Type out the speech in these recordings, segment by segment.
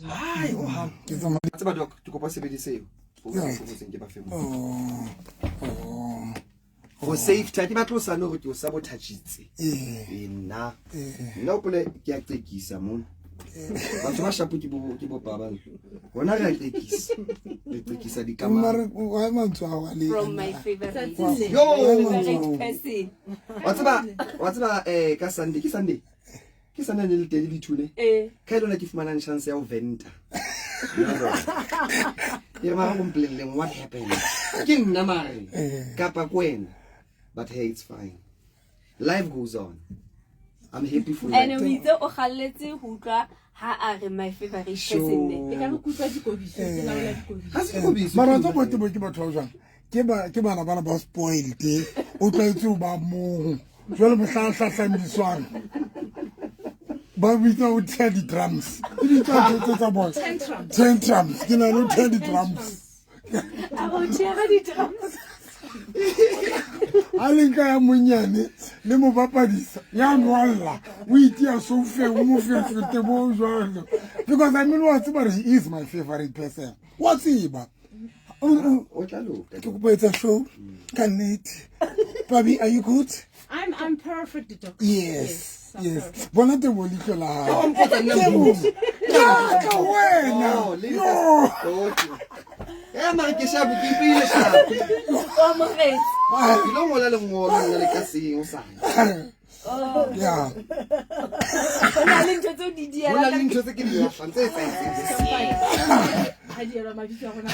Hai, o hang. Ke tsamaya. Tseba doc, ke kopa sebedise eo. O Right. se ke ba fe mo. Oh. For safety, ha ke batle o sane hore ke o sabotagitse. Ee. Ee, nna. Nna hopole ke a qekisa mona. Batho ba shapo ke bo baba. Rona re a qekisa. Re qekisa dikamano. Mare wa mantswe ao a le From my favorite. Yo! Favorite person. Wa tseba ka Sunday, ke Sunday. Ke Sunday ne le teng le thule. Eh. Ka ilona ke fumanang chance ya ho venta. Ke re mara kompolelleng what happened. Ke nna mare kapa ke wena. But hey, it's fine. Life goes on. I'm happy for And you. o itse o galletse ho utlwa ha a re my favorite person ne. E ka re kutlwa dikobiso, ke laola dikobiso. Ha se dikobiso. Mara tsa bote bo ke batho ba jwang ke bana bana ba spoiled, o tlwaetse ho ba mong, jwale mohla a hlahlammiswang ba bitsa o tear di-drums, ke ditsa ntho tse tsa bona. Tantrums. Tantrums, ke na le o tear di-drums. A go tšhega di-drums. A le nka ya monyane le mo bapadisa ya nwalla, o itia soufeng, o mo fefete bo jwalo, because I mean, wa tseba re he is my favorite person, wa tseba. O tla loka. Ke kopa etsa show ka nnete. Pabi, are you good? I'm perfect, doc. Yes. I'm Yes. perfect. Bona Tebo, leihlo la O hao. mpotsa nna Tebo. mbuzi. Ka wena. Oh, le Yo. Okay. Eh, mara ke shapo, ke ipeile shapo. O amogetse. Ke lo ngola lengolo nna le ka seng o sane. Yeah. Ho na le ntho tseo di Ho na diela. le ntho tse ke di lahlang tse etsahetseng. Ha di elwa mabitso a rona.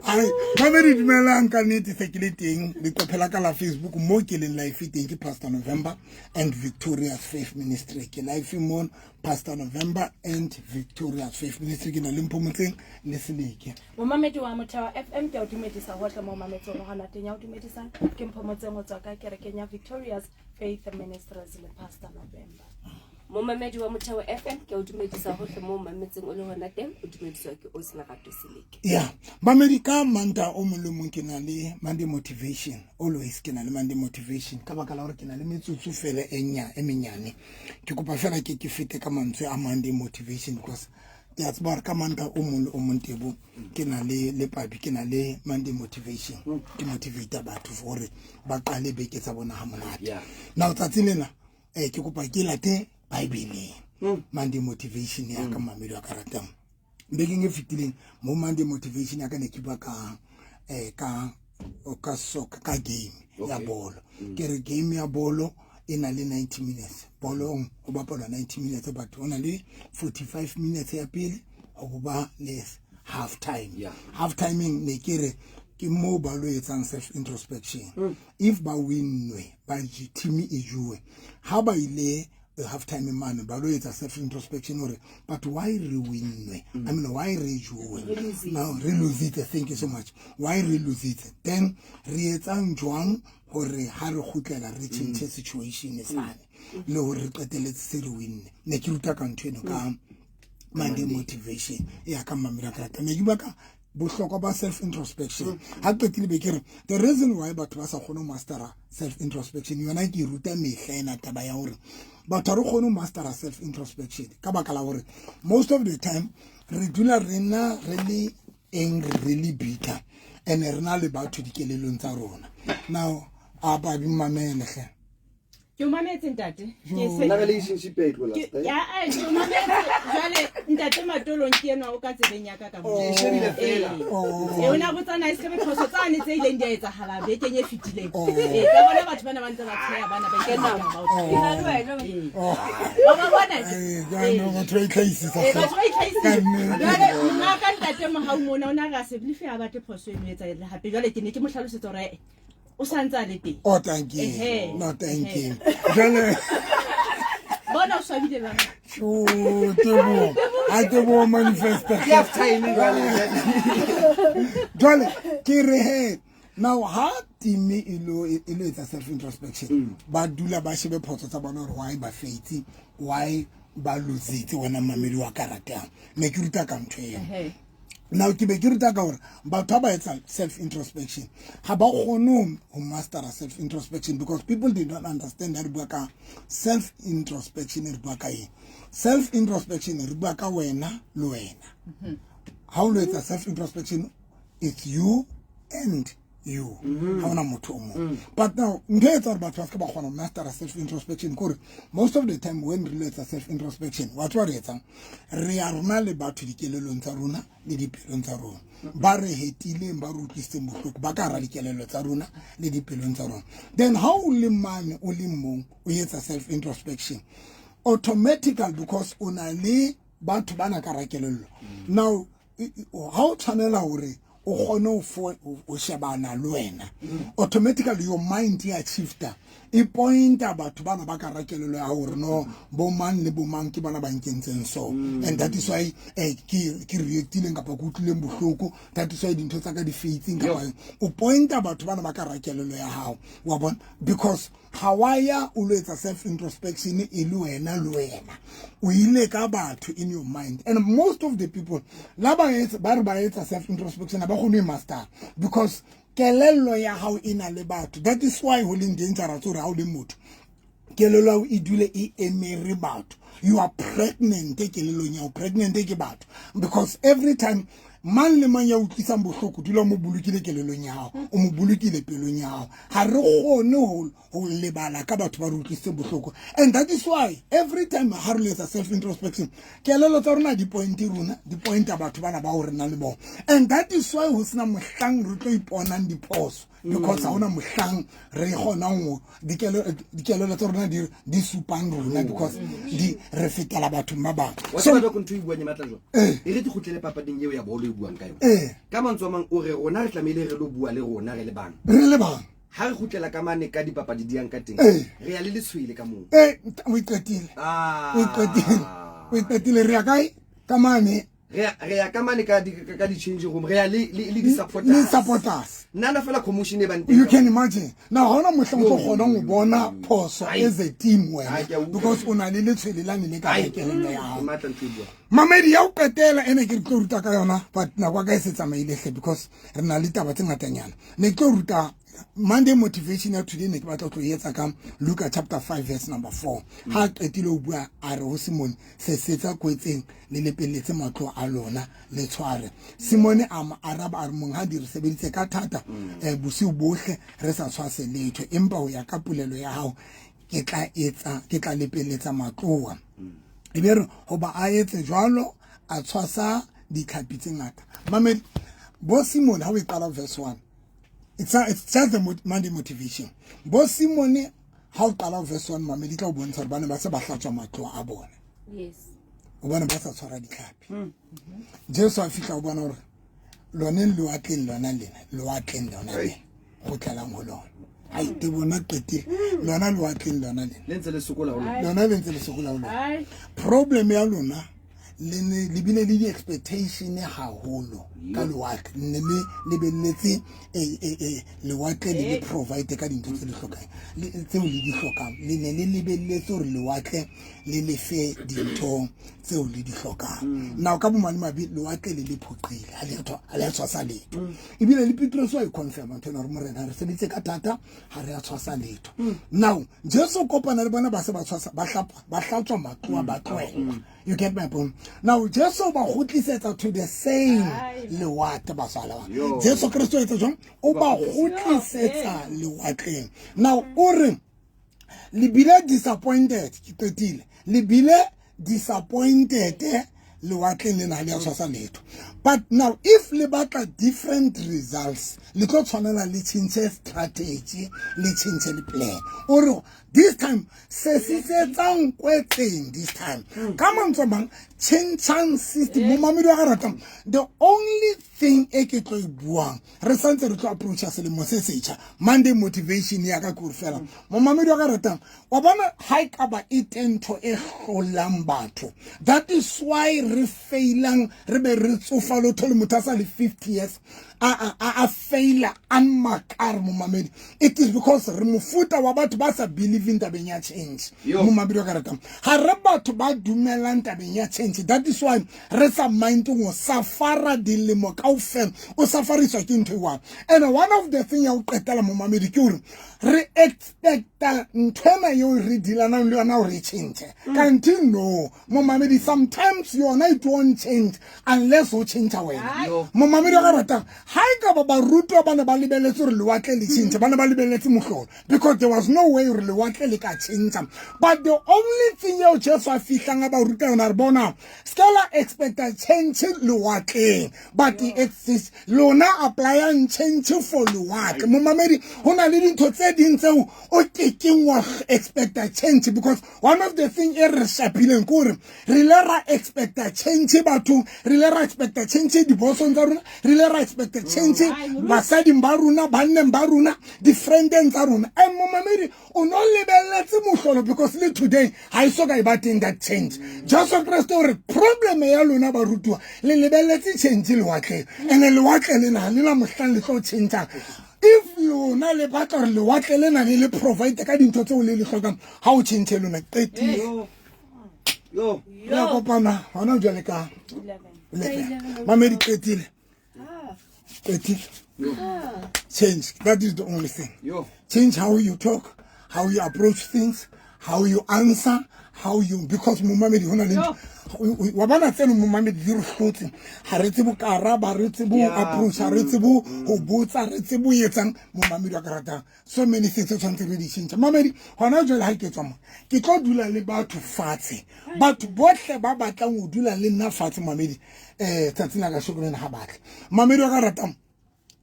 Ai, mamedi, dumelang. Ka nnete se ke le teng leqephe la ka la Facebook mo ke leng live teng, ke Pastor November and Victorious Faith Ministry. Ke live mono, Pastor November and Victorious Faith Ministry. Ke na le Mphomotseng le Seleke. Momamedi wa Motheo FM, ke a o dumedisa hohle mo mametseng hona teng. Ya o dumedisang ke Mphomotseng ho tswa ka kerekeng ya Victorious Faith Ministries le Pastor November. Momamedi wa Motheo FM, ke a o dumedisa hohle mo o mametseng o le hona teng. O dumediswa ke Osi Lerato Seleke. Ya mamedi, ka Manta o mong le mong ke na le Monday motivation. Always ke na le Monday motivation. Ka baka la gore ke na le metsotso fela e nya e menyane, ke kopa fela ke fete ka mantswe a Monday motivation, because ke a tseba gore ka Manta o mong le o mong, Tebo, ke na le Pabi, ke na le Monday motivation, ke motivata batho gore ba qale beke tsa bona ha monate. Now tsatsi lena ke kopa ke late Bibleng Monday motivation ya ka. Mamedi wa ka ratang, bekeng e fetileng mo Monday motivation ya ka ne ke bua ka soccer, ka game ya bolo. Ke re game ya bolo e na le 90 minutes. Bolong ho bapalwa 90 minutes, but ho na le 45 minutes ya pele ho ba le half time. Half timing ne ke re ke mo ba lo etsang self introspection. If ba winnwe, ba team e juwe, ha ba ile half time mane ba lo etsa self introspection hore but why re winnwe, I mean, why re juwe now, re lositse. Thank you so much. Why re lositse, then re etsang jwang hore ha re kgutlela re change situation sane le hore re qetelletse se re winne. Ne ke ruta ka ntho eno ka Monday motivation ya ka. Mamela ka rata, ne ke bua ka bohlokwa ba self introspection. Ha qetile be ke re the reason why batho ba sa kgone ho mastera self introspection, yona ke e ruta mehla ena taba ya hore batho ha re kgone ho mastera self introspection ka baka la hore most of the time re dula re na re le angry, re le bitter, and re na le batho dikelelong tsa rona. Now a ba di mamele hle. Ke o mametse, ntate. Ke se- Na relationship ya e tlo last, eh? Ya, ai, ke o mametse. Jwale ntate Matolong ke enwa o ka tsebeng ya ka ka mo. Ke e shebile fela. Ee, o ne a botsa na e se be phoso tsane tse ileng di a etsahala bekeng e fetileng. Ee, ka bona batho bana ba ntse ba tsheha, bana ba Ke iketsa nako. about. Ke na le wena. Wa ba bona? Ai, jaanong batho ba itlhaisisa. Ee, batho ba itlhaisitse. Ka nnete. Jwale nna ka ntate Mohau mona o ne a re a se believe a batle phoso eno e etsahala hape. Jwale ke ne ke mo hlalosetsa hore o sa ntse a le teng. Oh, thank you. Ehe. No, thank you. Jwale Bona o swabile bana. Tjo, Tebo. Ha Tebo manifesta. Ke half time jwale. Jwale ke re he, now ha team e lo etsa self introspection, ba dula ba shebe photso tsa bona hore why ba faitse, why ba lositse. Wena mamedi wa ka ratang, ne ke ruta ka ntho eo. Ehe. Now ke be ke ruta ka gore batho ba ba etsa self introspection ga ba kgone ho mastera self introspection because people did not understand that re bua ka self introspection, re bua ka eng. Self introspection re bua ka wena le wena. Ha o lo etsa self introspection, it's you and you, ha ona motho o mong. But now ntho e etsa gore batho ba se ke ba kgona ho mastera self introspection kore most of the time when re lo etsa self introspection, wa tseba re etsang, re ya rona le batho dikelellong tsa rona le dipelong tsa rona, ba re hetileng, ba re utlwisitseng bohloko, ba ka hara dikelello tsa rona le dipelong tsa rona. Then ha o le mane o le mong o etsa self introspection, automatically because o na le batho bana ka hara kelello. Now ha o tshwanela hore o kgone ho shebana le wena, automatically your mind ya shifta, e pointa batho bana ba ka hara kelello ya hore no, bo mang le bo mang ke bona ba nkentseng so, and that is why ke reactileng kapa ke utlwileng bohloko, that is why dintho tsa ka di faitseng kapa o pointa batho bana ba ka hara kelello ya hao, wa bona, because ha wa ya o lo etsa self introspection e le wena le wena, o ile ka batho in your mind. And most of the people la ba etsa, ba re ba etsa self introspection, ha ba kgone ho e master because kelello ya hao e na le batho. That is why ho leng dangerous hore ha o le motho kelello ya hao e dule e emere batho. You are pregnant kelellong ya hao, pregnant ke batho, because every time mang le mang ya utlwisang bohloko, dula o mo bolokile kelellong ya hao, o mo bolokile pelong ya hao. Ha re kgone ho lebala ka batho ba re utlwisitseng bohloko. And that is why every time ha re etsa self introspection, kelello tsa rona di pointe rona, di pointa batho bana ba ho re nang le bona. And that is why ho sena mohlang re tlo iponang diphoso, because ha hona mohlang re kgonang ho dikelello tsa rona di supang rona, because di re fetela bathong ba bang. Wa So tseba jwang ntho e buang e matla jwang? E re ke kgutlele papading eo ya bolo e buang ka yona. Ka mantswe a mang o re rona re tlamehile re lo bua le rona re le bang. Re le bang. Ha re kgutlela ka mane ka dipapadi di yang ka teng, re ya le letshwele ka moo. O iqetile. O iqetile. O iqetile, re ya kae? Ka mane. Re ya ka mane ka di-change room, re ya le di-supporters. Le supporters. Nna fela commotion e bang teng. You can imagine. Now ha hona mohlang o tlo Yo. kgonang ho bona phoso Ai. as a team wena, Ai, ke a utlwa. because o na le letshwele lane le ka Ai. kelello ya hao. E matla ntho e buang. Mamedi ya ho qetela ene ke tlo ruta ka yona, but nako ya ka e se tsamaile hle because re na le taba tse ngatanyana. Ne ke tlo ruta Monday motivation ya today, ne ke batla ho tlo etsa ka Luka chapter 5 verse number 4. Ha qetile ho bua a re ho Simone, se setsa kwetseng le lepelletse matlo a lona le tshware. Simone a mo araba a re, monghadi, re sebeditse ka thata, bosiu bohle re sa tshwase letho, empa ho ya ka polelo ya hao ke tla etsa, ke tla lepelletsa matloa. E be re hoba a etse jwalo, a tshwasa ditlhapi tse ngata. Mamedi, bo Simone ha o e qala verse 1, it's just the Monday motivation. Bo Simone ha o qala verse 1, mamedi, tla o bontsha hore ba ne ba se ba hlatswa matlo a bona. Hobane ba sa tshwara ditlhapi. Jesu a fihla ho bona hore lone lewatleng lona lena, lewatleng lona lena, kgutlelang ho lona. Ai, te bona qetile. Lona lewatleng lona lena. Le ntse le sokola ho lona. Lona le ntse le sokola ho lona. Ai. Problem ya lona le ne le bile le di-expectation haholo ka lewatle. Ne le lebelletse, lewatle le le provide ka dintho tse le hlokang, le, tseo le di hlokang. Le ne le lebelletse hore lewatle le lefe dintho tseo le di hlokang. Now ka bomadimabe lewatle le le phoqile, ha le ha le a tshwasa letho. Ebile le Petrus wa e confirm ntho ena hore morena re sebeditse ka thata, ha re a tshwasa letho. Now Jesu o kopana le bona ba se ba tshwasa, ba hlapa, ba hlatswa matlo a ba tlohela. You get my point? Now Jesu ba kgutlisetsa to the same Ai. lewatle, basala ba. Yo. Jesu Kristo o etsa jwang? O ba kgutlisetsa lewatleng. Now o re le bile disappointed, ke qetile. Le bile disappointed lewatleng lena ha le a tshwasa letho. But now if le batla different results, le tlo tshwanela le tjhentjhe strategy, le tjhentjhe le plan. O re this time se sisetsang kwetseng this time. Ka mantswe a mang, tjhentjhang system. Momamedi wa ka ratang, the only thing e ke tlo e buang, re santse re tlo approacha selemo se setjha, Monday motivation ya ka ke hore fela, momamedi wa ka ratang, wa bona ha e ka ba e teng ntho e hlolang batho. That is why re failang re be re tsofale, o thole motho a sa le 50 years a faila a makare, momamedi, it is because re mofuta wa batho ba sa believing tabeng ya change. Momamedi wa ka ratang, ga re batho ba dumelang tabeng ya change. That is why re sa mindeng go safara dilemo kaofela, o safariswa ke ntho e one. And one of the thing ya go qetela, momamedi, ke gore re expecta ntho ena eo re dealanang le yona gore e change, kante no, momamedi, sometimes yona it won't change unless o change wena. Momamedi wa ka ratang, ha e ka ba barutwa ba ne ba lebeletse gore lewatle le change, ba ne ba lebeletse mohlolo, because there was no way gore lewatle le ka change. But the only thing eo Jesu a fihlang a ba ruta yona, re bona se ka la expecta change lewatleng, but it lona applyang change for lewatle. Momamedi, ho na le dintho tse ding tseo o kekeng wa expecta change, because one of the thing e re shapileng ke gore re ile ra expecta change bathong, re ile ra expecta change dibosong tsa rona, re ile ra expecta change basading ba rona, banneng ba rona, di-friendeng tsa rona. And momamedi, o no lebelletse mohlolo, because le today ha e so ka e ba teng that change. Jesu Kreste o re problem ya lona barutiwa, le lebelletse change lewatleng, and lewatle lena le na mohlang le tlo changea. If lona le batla gore lewatle lena le le provide ka dintho tseo le le hlokang, ha o change lona, qetile. Yo. Yo. Re a kopana hona jwale ka 11. 11. Mamedi, qetile, qetile. Change, that is the only thing. Yo. Change how you talk, how you approach things, how you answer, how you, because momamedi, ho na le ntho wa bona tseno, momamedi, di re hlotse. Ha re tsebe ho araba, re tsebe ho approach, ha re tsebe ho botsa, re tsebe ho etsang. Momamedi wa ka ratang, so many things tse tshwanetse re di tjhentjhe, mamedi. Hona jwale ha ke tswa mo, ke tlo dula le batho fatshe, batho bohle ba batlang ho dula le nna fatshe, mamedi, tsatsing la kasheko lena ha batle. Mamedi wa ka ratang,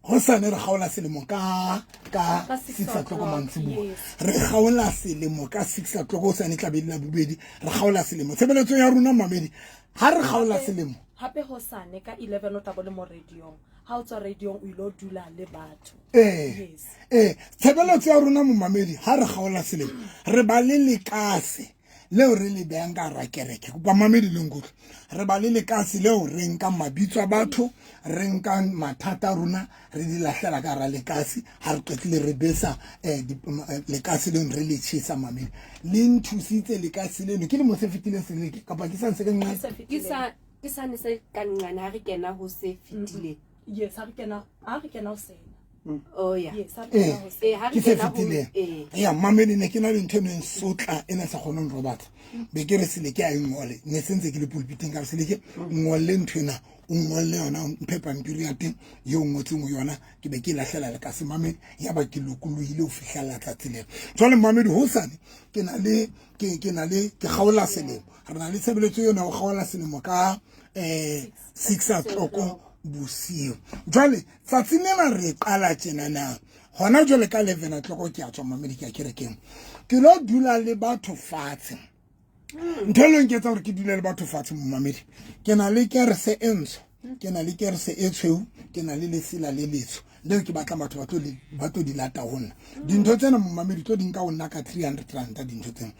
hosane re kgaola selemo ka Ka 6 6 o'clock o'clock, mantsiboya. Yes. Re kgaola selemo ka 6 o'clock hosane, tla be le Labobedi, re kgaola selemo. Tshebeletso ya rona, mamedi, ha re kgaola selemo. Hape hosane ka 11 o tla bo le mo radiong. Ha o tswa radiong, o ilo dula le batho. Yes. Tshebeletso ya rona, momamedi, ha re kgaola selemo, re ba le lekase leo re le behang ka hara kereke. Kopa mamedi le nkutlwe, re ba le lekase leo re nkang mabitso a batho, re nkang mathata a rona, re di lahlela ka hara lekase. Ha re qetile, re besa lekase leo, re le tjhesa. Mamedi, le nthusitse lekase leno ke lemo se fetileng seleke kapa ke sa ntse ke nqane. Se Ke fetileng. sa ke sane se ka nqane ha re kena ho se fetileng. Yes, ha re kena ho sena. Oh yeah. Yes, ha re kena ho sena. Ha re Ke se kena ho fetileng. ee. Ya mamedi, ne ke na le ntho e neng sotla, e ne sa kgoneng robatsa, be ke re Seleke a e ngole. Ne se ntse ke le pulpiting, ka re Seleke, ngolle ntho ena, o ngolle yona, o mphe pampiri ya teng eo ngotseng ho yona. Ke be ke e lahlela lekase, mamedi, ya ba ke lokolohile ho fihlella tsatsi leo. Jwale mamedi, hosane ke na le ke na le ke kgaola selemo, re na le tshebeletso yona ho kgaola selemo ka 6 o'clock bosiu. Jwale tsatsing lena re qala tjenana hona jwale ka 11 o'clock ke a tswa, mamedi, ke ya kerekeng, ke lo dula le batho fatshe. Ntho e leng ke etsa gore ke dule le batho fatshe, momamedi, ke na le kerese e ntsho, ke na le kerese e tshweu, ke na le lesela le letsho leo ke batlang batho ba tlo di lata ho nna. Dintho tsena, momamedi, tlo di nka ho nna ka R300 dintho tsena.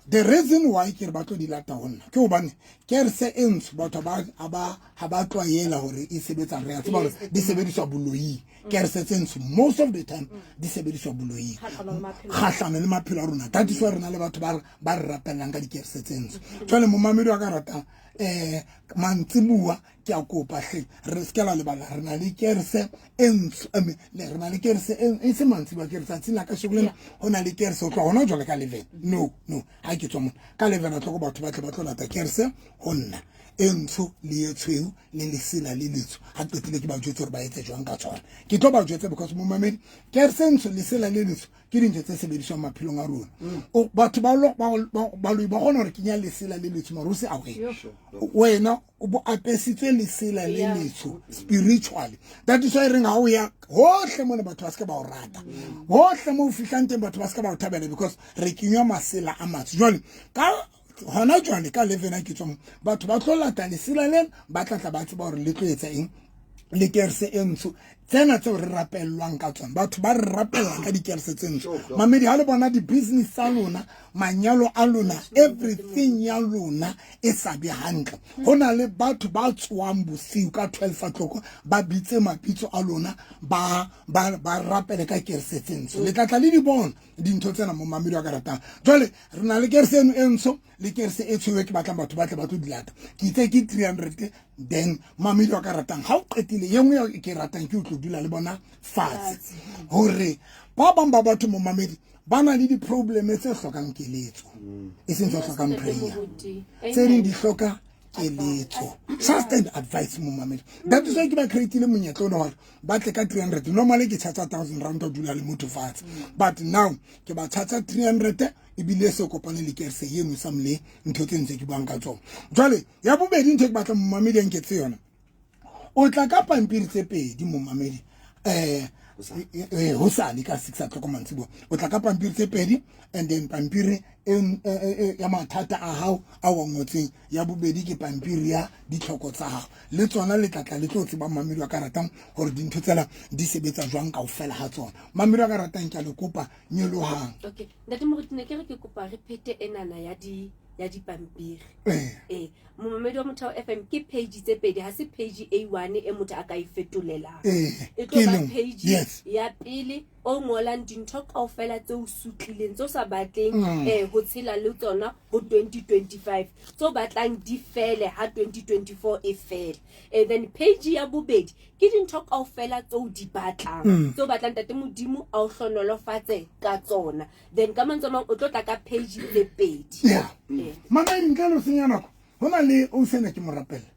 The reason why ke re ba tlo di lata ho nna ke hobane kerese e ntsho batho ha ba tlwaela hore e sebetsa. Re a tseba hore di sebediswa boloing, kerese tse ntsho most of the time di sebediswa boloing. Kgahlano le maphelo. Kgahlano le maphelo a rona. That is why re na le batho ba re rapellang ka dikerese tse ntsho. Jwale momamedi wa ka ratang, mantsibuwa ke a kopa hle, re se ke la lebala, re na le kerese e ntsho, re na le kerese e se mantsibuwa, ke re tsatsing la kasheko lena ho na le kerese ho tloha hona jwale ka 11. No, ha ke tswa mona ka 11 o'clock, batho ba tle ba tlo lata kerese ho nna e ntsho le e tshweu le lesela le letsho. Ha qetile, ke ba jwetse hore ba etse jwang ka tsona. Ke tlo ba jwetsa because, momamedi, kerese e ntsho, lesela le letsho ke dintho tse sebediswang maphelong a rona. Batho baloi ba kgona hore kenya lesela le letsho, mare o se aware wena o bo apesitswe lesela le letsho spiritually. That is why reng ha o ya hohle mona, batho ba se ke ba o rata, hohle mo o fihlang teng batho ba se ke ba o thabela, because re kenywa masela a matsho. Jwale ka hona jwale ka 11 a ke tswa mo, batho ba tlo lata lesela lena, ba tla tla ba tseba hore le tlo etsa eng le kerese e ntsho. Tsena tseo re rapellwang ka tsona, batho ba re rapella ka dikerese tse ntsho. Mamedi, ha le bona di-business tsa lona, manyalo a lona, everything ya lona e sa be hantle, ho na le batho ba tsoang bosiu ka 12 o'clock, ba bitse mabitso a lona, ba ba ba rapele ka kerese tse ntsho. Le tla tla le di bona dintho tsena mo mamedi wa ka ratang. Jwale re na le kerese eno e ntsho le kerese e tshweu e ke batlang batho ba tle ba tlo di lata. Ke itse ke 300. Then mamedi wa ka ratang, ha o qetile, ye nngwe ya ke ratang ke o tlo dula le bona fatshe, hore ba bang ba batho mo mamedi ba na le di-probleme tse hlokang keletso, e seng tse hlokang prayer. Tse ding di hloka keletso, just an advice mo mamedi. That is why ke ba creatile monyetla ona hore ba tle ka 300. Normally ke charge 1000 rand ho dula le motho fatshe, but now ke ba charge 300, ebile se kopane le kerse eno sa mle ntho tse ntse ke buang ka tsona. Jwale ya bobedi, ntho e ke batlang momamedi a nketse yona, o tla ka pampiri tse pedi momamedi, hosane ka 6 o'clock mantsiboya. O tla ka pampiri tse pedi, and then pampiri ya mathata a hao a wa ngotseng, ya bobedi ke pampiri ya ditlhoko tsa hao. Le tsona le tlatla le tlo tseba, mamedi wa ka ratang, hore dintho tsena di sebetsa jwang kaofela ha tsona. Mamedi wa ka ratang, ke a le kopa, nyolohang. Okay, ntate Moruti, ne ke re ke kopa re phete enana ya di ya dipampiri. Momamedi wa Motheo FM, ke page tse pedi, ha se page a one e motho a ka e fetolelang. E tlo Ke ba leng? page ya pele o ngolang dintho kaofela tse o sutlileng, tse o sa batleng ho tshela le tsona ho 2025, tse o batlang di fele ha 2024 e fele. Then page ya bobedi ke dintho kaofela tse o di batlang, tse o batlang ntate Modimo a o hlonolofatse ka tsona. Then ka mantswe a mang, o tlo tla ka page tse pedi. Mamedi, ntle le ho senya nako, ho na le o sena ke mo rapella.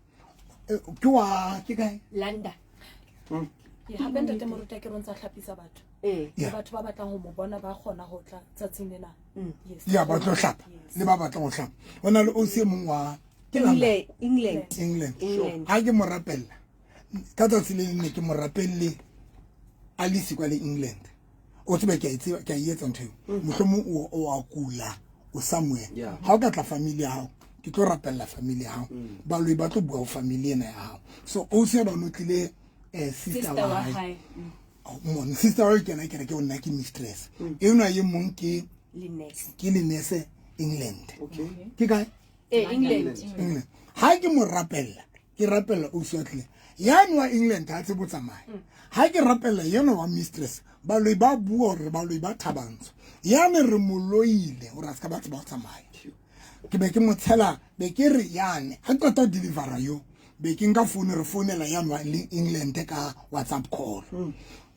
Ke wa ke kae? London. Ke hape ntate Moruti ke ro ntsa hlapisa batho. Le batho ba batlang ho mo bona ba kgona ho tla tsatsing lena. Yes. Ya, ba tlo hlapa le ba batlang ho hlapa. Ho na le o se mong wa ke London. England. England. England. Ha ke mo rapella ka tsatsi le leng, ne ke mo rapelle a le siko le England, o tsebe ke a e tseba, ke a e etsa ntho eo. Mohlomong o a kula, o somewhere, ha o ka tla family ya hao, ke tlo rapella family ya hao. Baloi ba tlo bua ho family ena ya hao. So o se ba no tlile sister Sister wa wa hae. hae. Mon sister wa kena kereke, o nna ke mistress enwa ye mong ke Le nurse. Ke le nurse England. Okay. Ke kae? England. England. Ha ke mo rapella, ke rapella ausi wa tlile yane wa England, ha tsebo tsamaya. Ha ke rapella yena wa mistress, baloi ba bua hore baloi ba Thabantsho yane re mo loile hore a se ka ba tseba ho tsamaya. Ke be ke mo tshela, be ke re yane ha qeta ho delivera yo, be ke nka phone, re founela yane wa le England ka WhatsApp call.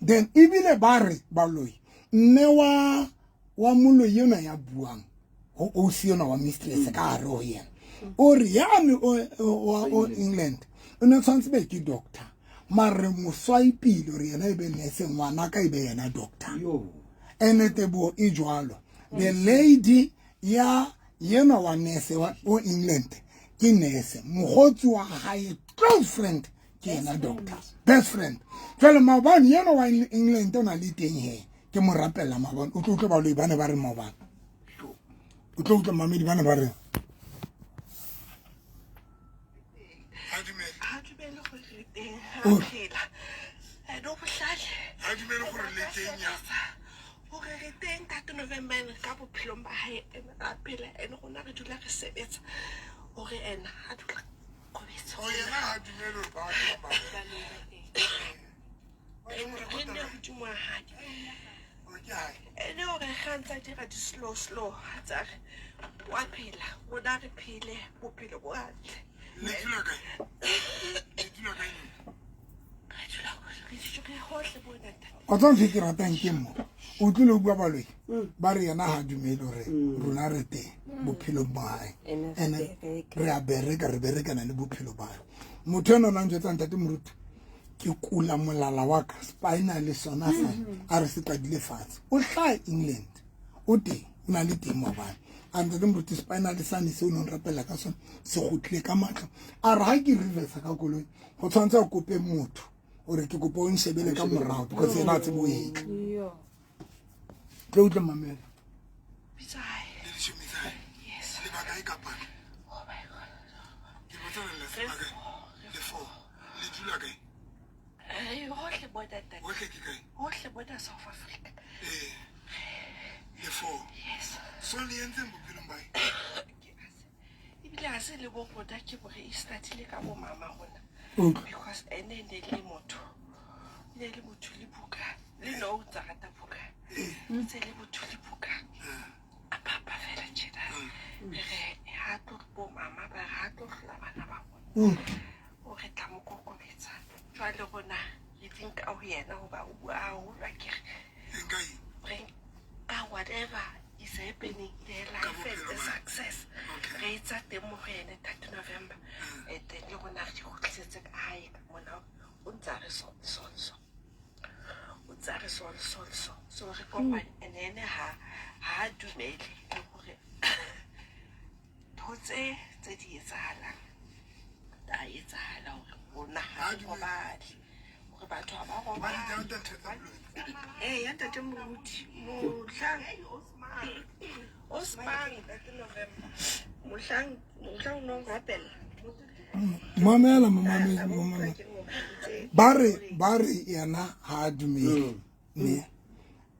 Then ebile ba re baloi mme wa moloi ena ya buang ho ausi ena wa mistress ka hare ho yena, o re yane wa o England o ne tshwanetse be ke doctor, mare mo swipe-ile hore yena e be nurse, ngwana ka e be yena doctor. Yo. Ene teboho e jwalo, the lady ya yena wa nurse wa o England ke nurse, mokgotsi wa hae, close friend, ke yena doctor, best friend. Jwale maobane yena wa England o na le teng he ke mo rapella maobane, o tlo utlwa baloi ba ne ba re maobane, o tlo utlwa mamedi ba ne ba re Ha dumele gore re teng, Oh. ra phela, and o bohlale. Ha dumele gore le teng ya. Gore re teng tate November ene ka bophelong ba hae, ene ra phela, ene rona re dula re sebetsa gore ena a dula kobetse. O yena ha dumele hore ba Re nne hodimo wa hae. Ke hae. Ene ore ga ntse a dira di-slow slow, a tsa re wa phela, rona re phele bophelo bo hantle. Le dula kae? Le dula kae? Re dula re hohle bona ntate. Wa tseba ntho e ke ratang ke mo o tlile o bua, baloi ba re yena ha dumele hore rona re teng bophelong ba hae. Ene re Ene bereka. Re a bereka, re berekana le bophelo ba hae. Motho ena o na njwetsa, ntate Moruti, ke kula molala wa ka, spinal le sona sa a re se qadile fatshe. O hlaha England, o teng, o na le teng maobane. A ntate Moruti, spinal sane se o neng rapella ka sona se kgutlile ka matla. A re ha ke reversa ka koloi, go tshwanetse a kope motho gore ke kopa o nshebele ka morago, because ena a tsebe o etla. Yo. Tlo utlwa mamela. Bitsa hae. Le ditjhomi tsa hae? Yes. Le bakae ka palo? Oh my God. Ke botsa le le bakae? Le four. Le dula kae? Re hohle bona ntate. mona South Africa. Ee le four. Yes. So le entseng bophelong ba? Ebile ha se le bo rona, ke hore e startile ka bo mama rona. Utlwa. Because ene ne le motho, ne le motho le buka, le no o ntsa rata buka, ntse le motho le buka, a papa fela tjena. Re re ha tlo bo mama ba re ha tlo hlola bana ba rona, o re tla mo kokobetsa. Jwale rona re di nka ho yena hoba o bua haholo akere. Nka eng? Re ka whatever is happening in her life and the success re etsa teng mo go ene 30 November. And then le rona re di kgutlisetse ka hae ka mona, o ntse a re so so so, o ntse a re so so so so, re kopane. And ene ha dumele le hore ntho tse di etsahalang da etsahala, hore rona ha re robale, hore batho ha ba Ba di robale. doubta ntho tsa boloi. Ee, ya ntate moruti, mohlang osmang ntate November, mohlang o no rapella. Mamela, momamedi, momamedi. Ba re yena ha a dumele ne,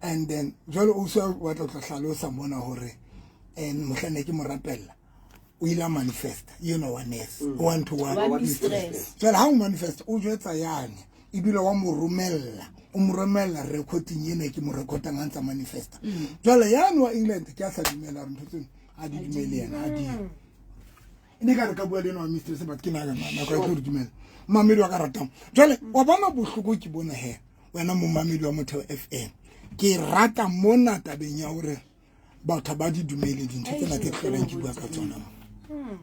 and then jwale o se batla ho tla hlalosa mona hore and mohlang ne ke mo rapella, o ile a manifesta wa nurse, one to one. One mistress. Jwale ha o manifesta, o jwetsa yane, ebile wa mo romella, o mo romella recording ena ke mo recordang a ntsa manifesta. Jwale yane wa England ke a sa dumela hore ntho tseno a di dumele, yena a di e ne ka re ka bua le ena wa mistress, but ke nako ya tlo re dumela. Momamedi wa ka ratang, jwale wa bona bohloko ke bona he wena momamedi wa Motheo FM, ke rata mona tabeng ya hore batho ba di dumele dintho tsena tse hlolang ke bua ka tsona mo,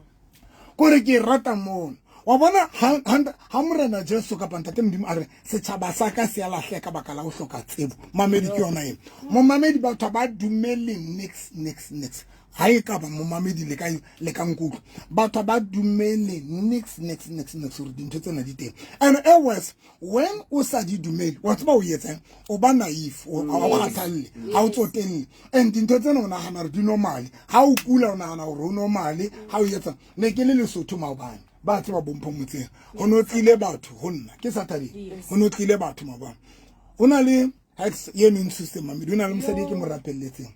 kore ke rata mona wa bona ha Morena Jesu kapa ntate Modimo a re setjhaba sa ka se a lahle ka baka la ho hloka tsebo. Mamedi, ke yona ena momamedi, batho ba dumele nix nix nix. Ha e ka ba momamedi le ka nkutlwa, batho ba dumele nix nix nix nix hore dintho tsena di teng. And e worse when o sa di dumele, wa tseba o etsang, o ba naive, ha o kgathalle, ha o tsotelle, and dintho tsena o nahana hore di normal. Ha o kula, o nahana hore o normal. Ha o etsa, ne ke le Lesotho maobane, ba tseba bompho motseng, ho no tlile batho ho nna ke Saturday, ho no tlile batho maobane, ho na le eno ntshusitse mamedi, ho na le mosadi e ke mo rapelletseng,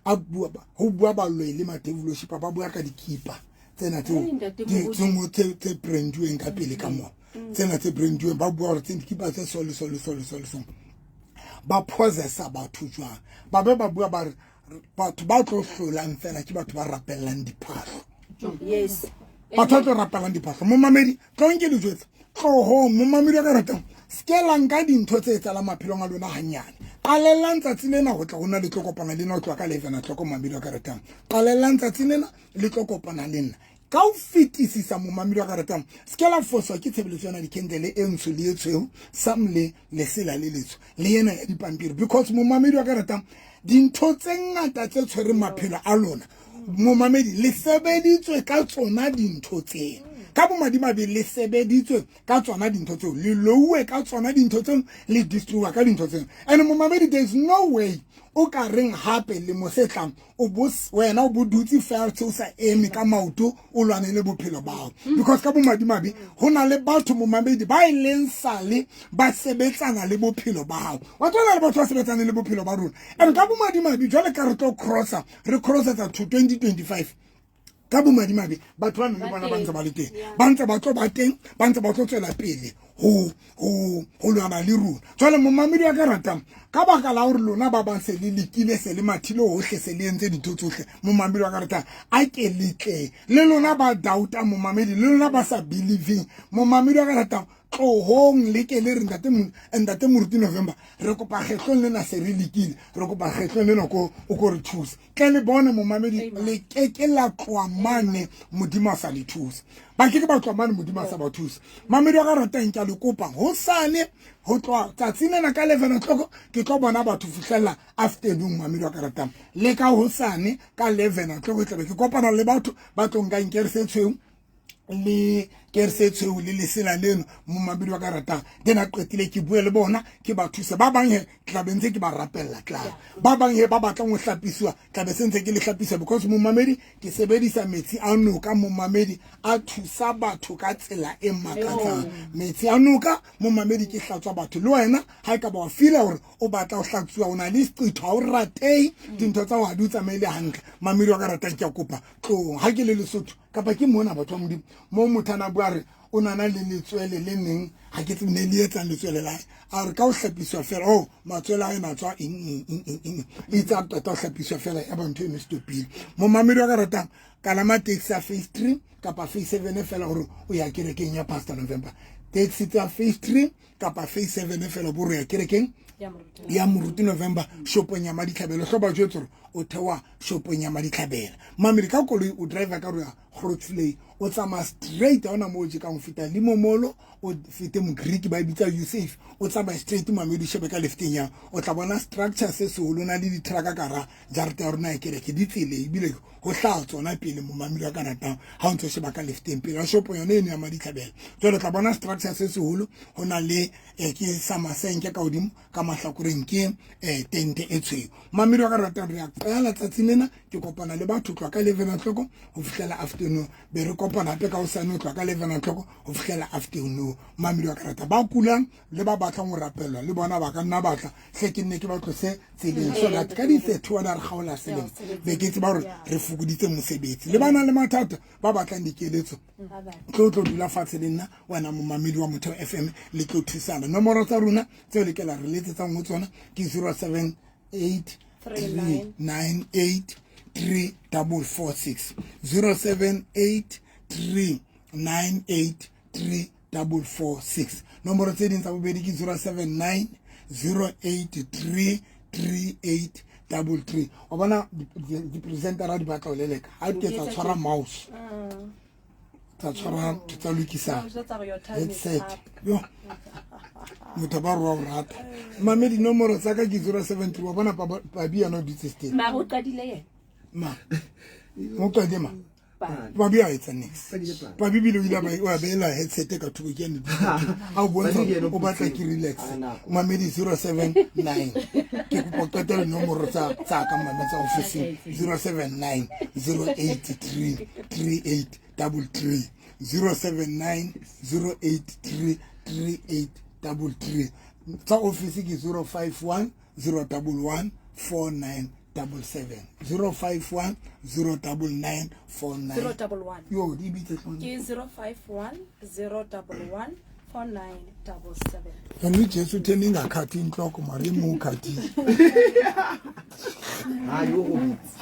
a bua, ho bua baloi le madevilship, ba bua ka dikipa tsena tseo Ai, ntate Moruti. tse branduweng ka pele ka mona, tsena tse branduweng, ba bua hore tse dikipa tse so le so le so le so le so ba possessa batho jwang. Ba be ba bua ba re batho ba tlo hlolang fela ke batho ba rapellang diphahlo. Batho ba tlo rapelang diphahlo, momamedi, tlong ke le jwetsa, tlohong momamedi wa ka ratang, se ke la nka dintho tse etsalang maphelong a lona hanyane. Qalellang tsatsi lena ho tla ho nna, le tlo kopana le nna ho tloha ka 11 o'clock. Momamedi wa ka ratang, qalellang tsatsi lena, le tlo kopana le nna ka ho fetisisa. Momamedi wa ka ratang, se ke la foswa ke tshebeletso yana, dikendele e ntsho le e tshweu, sam le lesela le letsho le ena ya dipampiri, because momamedi wa ka ratang, dintho tse ngata tse tshwereng maphelo a lona, momamedi, le sebeditswe ka tsona dintho tseno. Ka bomadimabe le sebeditswe ka tsona dintho tseo, le louwe ka tsona dintho tseo, le destroywa ka dintho tseo. And momamedi, there is no way o ka reng hape lemo se tlang o bo wena o bo dutse fatshe, o sa eme ka maoto, o lwane le bophelo bao, because ka bomadimabe ho na le batho, momamedi, ba e leng sale ba sebetsana le bophelo ba hao. Wa tswana le batho ba sebetsana le bophelo ba rona. And ka bomadimabe jwale ka re tlo crossa, re crossetsa to 2025, ka bomadimabe batho ba nang le bona ba ntse ba le teng, ba ntse ba tlo ba teng, ba ntse ba tlo tswela pele ho lwana le rona. Jwale momamedi wa ka ratang, ka baka la hore lona ba bang se le lekile, se le mathile hohle, se le entse dintho tsohle, momamedi wa ka ratang, a ke le tle le lona ba doubta, momamedi, le lona ba sa believing, momamedi wa ka ratang, tlohong le ke le re ntate moruti November, re kopa kgetlong lena, se re lekile, re kopa kgetlong lena ko o ko re thusa, tle le bone, momamedi, le keke la tloa mane Modimo a sa le thusa. Ba ke ke ba tloa mane Modimo a sa ba thusa. Mamedi wa ka ratang, ke a le kopa, hosane ho tloha tsatsing lena ka 11 o'clock ke tlo bona batho fihlella afternoon. Mamedi wa ka ratang, le ka hosane ka 11 o'clock tlabe ke kopana le batho ba tlo nka nkere se tshweu le Ke re se tshweu le lesela leno momamedi wa ka ratang. Then a qetile ke bue le bona, ke ba thuse. Ba bang he tla be ntse ke ba rapella tla. Ba bang he ba batlang ho hlapisiwa tla be se ntse ke le hlapisa, because momamedi ke sebedisa metsi a noka. Momamedi a thusa batho ka tsela e makatsang. Metsi a noka momamedi ke hlatswa batho. Le wena ha e ka ba wa feela hore o batla ho hlatsuwa, o na le seqitho, ha o ratehe, dintho tsa ho ha di o tsamaele hantle, mamedi wa ka ratang, ke a kopa tlong. Ha ke le Lesotho kapa ke mona, batho ba Modimo, moo motho a na bua re o nana le letswele le neng ha ke tsebe ne le etsang letswele la hae, a re ka ho hlapiswa fela, oh, matswele a ena tswa eng eng eng eng eng, itse a qeta ho hlapiswa fela ya ba ntho eno stopile. Momamedi wa ka ratang, kalama taxi ya phase 3 kapa phase 7 fela hore o ya kerekeng ya Pastor November. Taxi tsa phase 3 kapa phase 7 fela bo re ya kerekeng ya Moruti November, shopong ya Maditlhabelo. Hloba jwetse hore o thewa shopong ya Maditlhabela. Mamedi, ka koloi o driver ka roya Grootsley, o tsamaya straight, ha ona moo o jekang ho feta Limomolo, o fete Mogreek ba e bitsa Yusuf, o tsamaya straight mamedi, o shebe ka lefteng yang, o tla bona structure se seholo na le di-trucka ka hara jarete ya rona ya kereke, di tsele ebile ho hlaha tsona pele. Momamedi wa ka ratang, ha o ntso sheba ka lefteng pele ya shopo yone eno ya Maditlhabela, jwale o tla bona structure se seholo, ho na le ke sa masenke ka hodimo, ka mahlakoreng ke tente e tshweu. Mamedi wa ka ratang, re a qala tsatsing lena, ke kopana le batho tloha ka 11 o'clock ho fihlela afternoon, be re kopana hape ka hosane ho tloha ka 11 o'clock ho fihlela afternoon. Mamedi wa ka ratang, ba kulang le ba batlang ho rapellwa le bona ba ka nna batla hle ke nne ke ba tlose tseleng, so that ka di-31 re kgaola selemo, be ke tseba hore re fokoditse mosebetsi. Le ba nang le mathata, ba batlang dikeletso, tlo tlo dula fatshe le nna wena momamedi wa Motheo FM, le tlo thusana. Nomoro tsa rona tseo le kela re letsetsang ho tsona ke 078 398 3446, 078 398 3446. Nomoro tse ding tsa bobedi ke 079 083 3833. O bona di-presentera di batla ho leleka ha ke tsa tshwara mouse, tsa tshwara ntho tsa lokisa headset. Yo motho ba re wa o rata. Mame, dinomoro tsa ka ke 073. Wa bona Pabi yana o dutse steng. Mara o qadile yena. Ma mo qadile ma Pabi a etsa nix. Pabi bile o ile wa beela headset ka thoko, ke ene a o bontsha o batla ke relax. Mamedi, 079, ke kopa qetela nomoro tsa ka mame tsa ofising, 079 083 3833, 079 083 3833. Tsa office ke 051 011 4977, 051 099 49 011. Yo di bitse. Ke 051 011 4977. Yena uJesu uthe ningakhathi inhloko, mara imo ukhathile. Hayi, o robetse.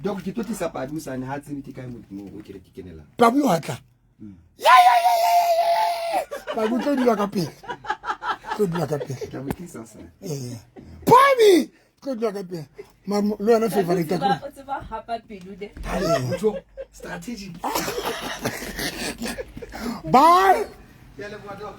Doc, ke tlo tlisa Padi osane, ha tsebe ke kae modimo o ke re ke kenelang. Pabi wa tla. Ya ya ya ya ya ya. Pabi o tlo dula ka pele. Tlo dula ka pele. Ke a mo tlisa hosane. Eh. Pabi tlo dula ka pele. Ma le wena favorite ya O tseba hapa pelo de. Motho strategic. Bye. Ke a leboha, Doc.